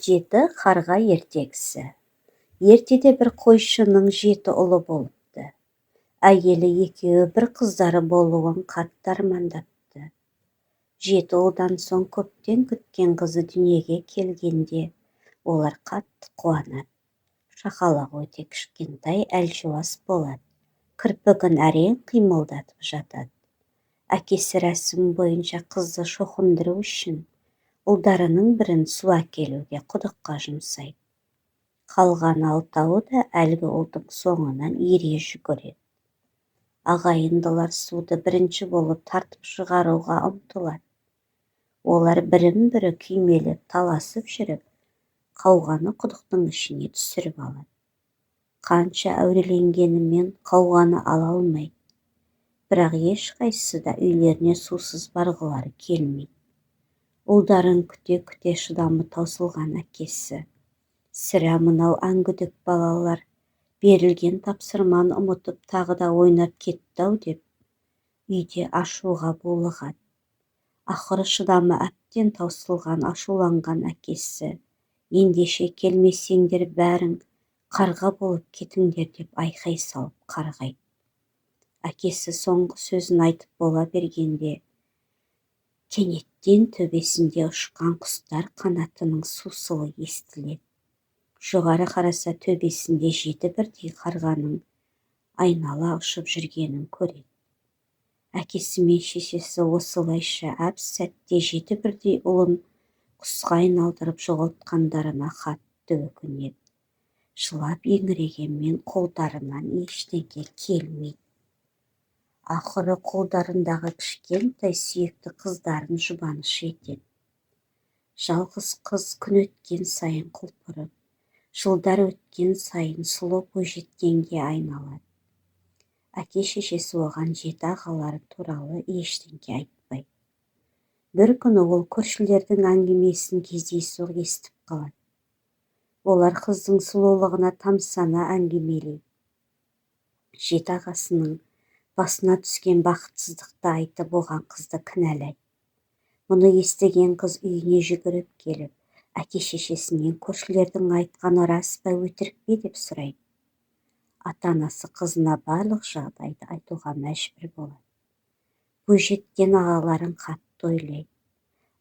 Жеті қарға ертегісі. Ертеде бір қойшының жеті ұлы болыпты. Әйелі екеуі бір қыздары болуын қатты армандапты. Жеті ұлдан соң көптен күткен қызы дүниеге келгенде, олар қатты қуанады. Шақалақ өте кішкентай, әлжуаз болады. Кірпігін әрең қимылдатып жатады. Әкесі рәсім бойынша қызды шоқындыру үшін ұлдарының бірін су әкелуге құдыққа жұмсайды. Қалған алтауы да әлгі ұлдың соңынан ере жүгіреді. Ағайындылар суды бірінші болып тартып шығаруға ұмтылады. Олар бірін-бірі күймелеп, таласып жүріп, қауғаны құдықтың ішіне түсіріп алады. Қанша әуреленгенімен, қауғаны ала алмайды. Бірақ ешқайсысы да үйлеріне сусыз барғылары келмейді. Ұлдарын күте-күте шыдамы таусылған әкесі: «Сірә, мынау әңгүдек балалар берілген тапсырманы ұмытып, тағы да ойнап кетті-ау», – деп үйде ашуға булығады. Ақыры шыдамы әбден таусылған, ашуланған әкесі: «Ендеше келмесеңдер, бәрің қарға болып кетіңдер», – деп айқай салып қарғайды. Әкесі соңғы сөзін айтып бола бергенде, кенеттен төбесінде ұшқан құстар қанатының сусылы естіледі. Жоғары қараса, төбесінде жеті бірдей қарғаның айнала ұшып жүргенін көреді. Әкесі мен шешесі осылайша әп-сәтте жеті бірдей ұлын құсқа айналдырып жоғалтқандарына қатты өкінеді. Жылап еңірегенмен, қолдарынан ештеңе келмейді. Ақыры қолдарындағы кішкентай сүйікті қыздарын жұбаныш етеді. Жалғыз қыз күн өткен сайын құлпырып, жылдар өткен сайын сұлу бойжеткенге айналады. Әке-шешесі оған жеті ағалары туралы ештеңе айтпайды. Бір күні ол көршілердің әңгімесін кездейсоқ естіп қалады. Олар қыздың сұлулығына тамсана әңгімелейді. Жеті ағасының басына түскен бақытсыздықты айтып, оған қызды кінәлайды. Мұны естіген қыз үйіне жүгіріп келіп, әке-шешесінен көршілердің айтқаны рас па, өтірік пе деп сұрайды. Ата-анасы қызына барлық жағдайды айтуға мәжбүр болады. Бойжеткен ағаларын қатты ойлайды.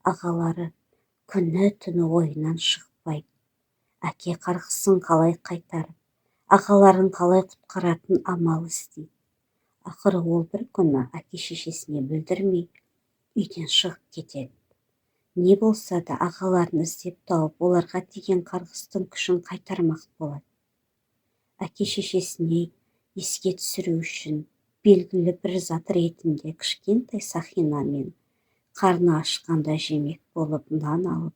Ағалары күні-түні ойынан шықпайды. Әке қарғысын қалай қайтарып, ағаларын қалай құтқаратын амал іздейді. Ақыры ол бір күні әке-шешесіне білдірмей үйден шығып кетеді. Не болса да ағаларын іздеп тауып, оларға тиген қарғыстың күшін қайтармақ болады. Әке-шешесіне еске түсіру үшін белгілі бір зат ретінде кішкентай сақина мен қарны ашқанда жемек болып нан алып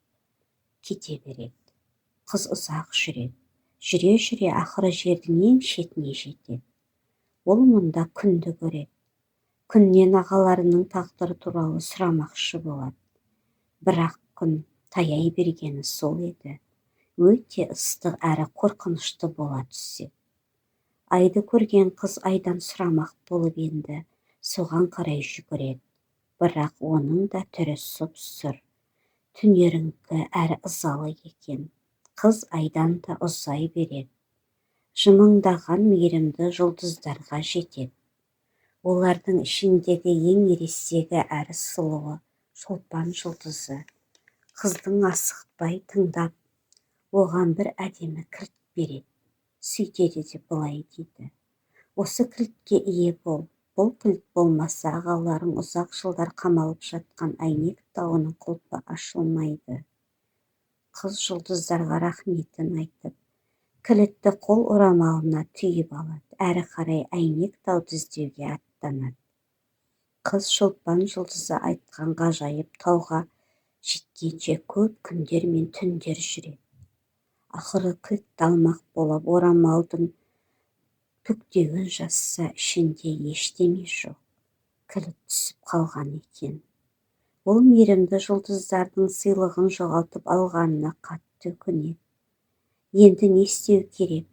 кете береді. Қыз ұзақ жүреді. Жүре-жүре ақыры жердің ең шетіне жетеді. Ол мұнда күнді көреді. Күннен ағаларының тағдыры туралы сұрамақшы болады. Бірақ күн таяй бергені сол еді, өте ыстық әрі қорқынышты бола түседі. Айды көрген қыз айдан сұрамақ болып енді соған қарай жүгіреді. Бірақ оның да түрі сұп-сұр, түнеріңкі әрі ызалы екен. Қыз айдан да ұзай береді. Жымыңдаған мейірімді жұлдыздарға жетеді. Олардың ішіндегі ең ересегі әрі сұлуы – Шолпан жұлдызы. Қыздың асықпай тыңдап, оған бір әдемі кілт береді. Сөйтеді де былай дейді: «Осы кілтке ие бол. Бұл кілт болмаса, ағаларың ұзақ жылдар қамалып жатқан Әйнек тауының құлпы ашылмайды». Қыз жұлдыздарға рахметін айтып, кілтті қол орамалына түйіп алады. Әрі қарай Әйнек тауды іздеуге аттанады. Қыз Шолпан жұлдызы айтқан ғажайып тауға жеткенше көп күндер мен түндер жүреді. Ақыры кілтті алмақ болып орамалдың бүктеуін жазса, ішінде ештеме жоқ. Кілт түсіп қалған екен. Ол мейірімді жұлдыздардың сыйлығын жоғалтып алғанына қатты өкінеді. Енді не істеу керек?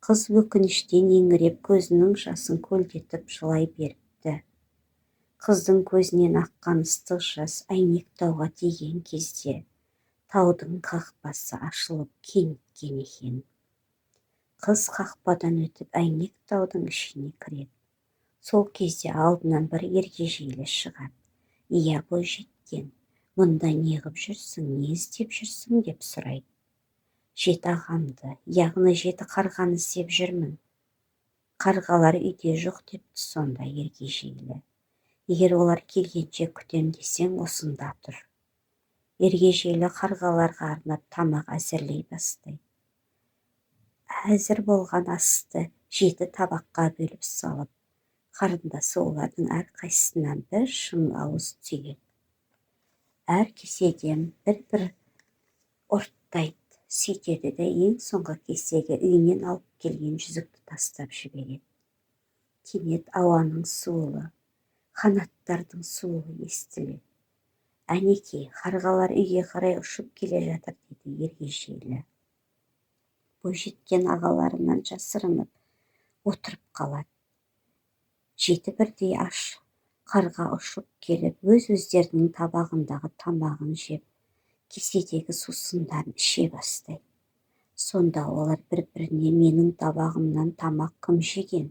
Қыз өкініштен еңіреп, көзінің жасын көлдетіп жылай беріпті. Қыздың көзінен аққан ыстық жас Әйнек тауға тиген кезде, Таудың қақпасы ашылып кеңіткен екен. Қыз қақпадан өтіп, әйнек таудың ішіне кіреді. Сол кезде алдынан бір ергежейлі шығады. «Иә, бойжеткен, мұнда неғып жүрсің, не іздеп жүрсің?» деп сұрайды. «Жеті ағамды, яғни жеті қарғаны іздеп жүрмін. Қарғалар үйде жоқ», – депті сонда ергежейлі. «Егер олар келгенше күтем десең, осында тұр». Ергежейлі қарғаларға арнап тамақ әзірлей бастайды. Әзір болған асты жеті табаққа бөліп салып, қарындасы олардың әрқайсысынан бір шыны ауыз түйеді. Әр кеседен бір-бір ұрттайды. Сөйтеді де, ең соңғы кесеге үйінен алып келген жүзікті тастап жібереді. Кенет ауаның суылы, қанаттардың суылы естіледі. «Әнекей, қарғалар үйге қарай ұшып келе жатыр», – дейді ергежейлі. Бойжеткен ағаларынан жасырынып отырып қалады. Жеті бірдей аш қарға ұшып келіп, өз-өздерінің табағындағы тамағын жеп, кеседегі сусындарын іше бастайды. Сонда олар бір-біріне: «Менің табағымнан тамақ кім жеген?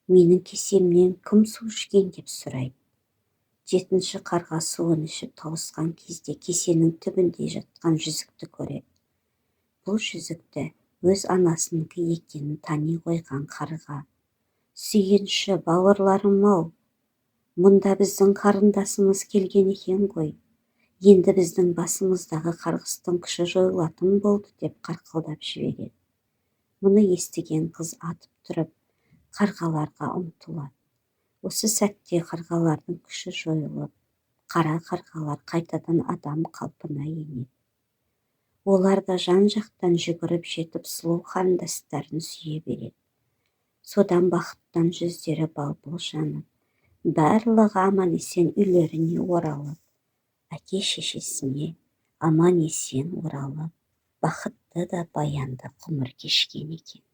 Менің кесемнен кім су ішкен?» – деп сұрайды. Жетінші қарға суын ішіп тауысқан кезде кесенің түбінде жатқан жүзікті көреді. Бұл жүзікті өз анасынікі екенін тани қойған қарға: «Сүйінші, бауырларым-ау, мұнда біздің қарындасымыз келген екен ғой. Енді біздің басымыздағы қарғыстың күші жойылатын болды», – деп қарқылдап жібереді. Мұны естіген қыз атып тұрып, қарғаларға ұмтылады. Осы сәтте қарғалардың күші жойылып, қара қарғалар қайтадан адам қалпына енеді. Олар да жан-жақтан жүгіріп жетіп, сұлу қарындастарын сүйе береді. Содан бақыттан жүздері бал-бұл жанып, барлығы аман-есен үйлеріне оралып, әке-шешесіне аман-есен оралып, бақытты да баянды ғұмыр кешкен екен.